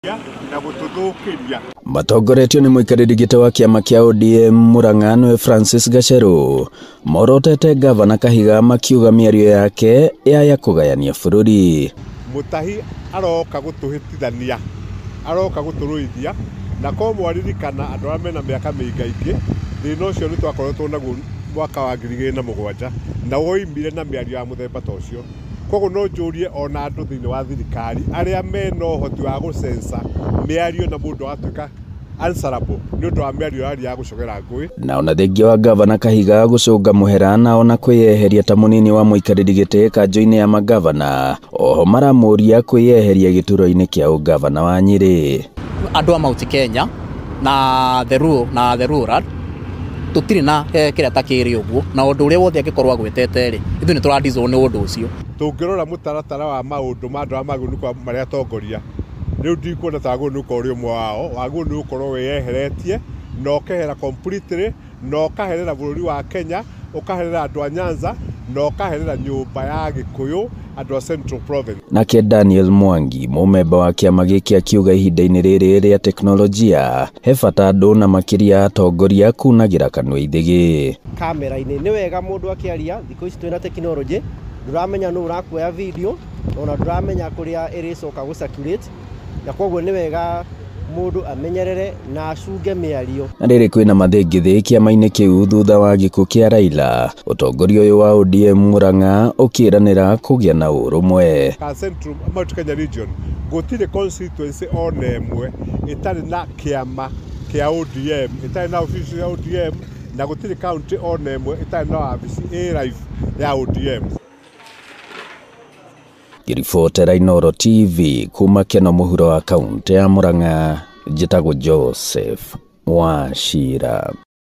Na gũtũthũkĩria. Matongoretio nĩ mũikarĩri gĩtĩ wa kĩama kĩa ODM Murang'a nĩwe Francis Gacheru, morotete ngavana Kahiga makiuga mĩario yake yaya kũgayania bũrũri. Mũtahi aroka gũtũhĩtithania, aroka gũtũrũithia, na ko mwaririkana andũ arĩa mena mĩaka mĩingaingĩ, thĩna ũcio nĩ twakoretwo naguo mwaka wa 2007 na woimire na mĩario ya mũthemba ta ũcio. Koguo no njũrie ona andũ thĩinĩ wa thirikari arĩa mena ũhoti wa gũcenca mĩario na mũndũ agatuĩka answerable nĩ ũndũ wa mĩario yaria ya gũcogera ngũĩ. Na ona thengia wa ngavana Kahiga gũcũnga mũhera na ona kwĩyeheria ta mũnini wa mũikarĩri gĩtĩ kanjũ-inĩ ya mangavana, oho maramũria kwĩyeheria gĩturwa-inĩ kĩa ũngavana wa Nyĩrĩ. Andũ a Mount Kenya na the rural na the rural tũtirĩ na kĩrĩa ta kĩrĩ ũguo, na ũndũ ũrĩa wothe angĩkorwo agwetete rĩ, ithuĩ nĩ tũradizwo nĩ ũndũ ũcio. Tũngĩrora mũtaratara wa maũndũ ma andũ arĩa magĩrĩirwo nĩ gũkorwo marĩ atongoria, rĩu ndikuona ta wagĩrĩirwo nĩ gũkorwo ũrĩ ũmwe wao, wagĩrĩirwo nĩ gũkorwo wĩyeheretie na ũkehera completely na ũkaherera bũrũri wa Kenya, ũkaherera andũ a Nyanza na ũkaherera nyũmba ya Gĩkũyũ, andũ a Central Province. Nake Daniel Mwangi, mũmemba wa kĩama gĩkĩ, akiuga ihinda-inĩ rĩrĩ rĩa teknolojia he bata andũ na makĩria atongoria kunagĩra kanua ithĩgĩ. Kamera-inĩ nĩ wega mũndũ akĩaria, thikũ ici twĩna tekinoronjĩ, ndũramenya nũ ũrakuoya video ona ndũramenya kũrĩa ĩrĩcoka gũ circulate, na koguo nĩ wega mũndũ amenyerere na acunge mĩario. Na rĩrĩ kwĩna mathĩngĩthĩ kĩama-inĩ kĩu thutha wa gĩkuũ kĩa Raila, ũtongoria ũyũ wa ODM Murang'a ũkĩranĩra kũgĩa na ũrũmwe. Ka Central Mount Kenya region gũtirĩ constituency ona ĩmwe ĩtarĩ na kĩama kĩa ODM, ĩtarĩ na ofici ya ODM, na gũtirĩ county ona ĩmwe ĩtarĩ na wabici ĩ live ya ODM. Ngĩribotera Inooro TV kuma Keno mũhuro wa kaunti ya Murang'a, njĩtagwo Joseph Wachira.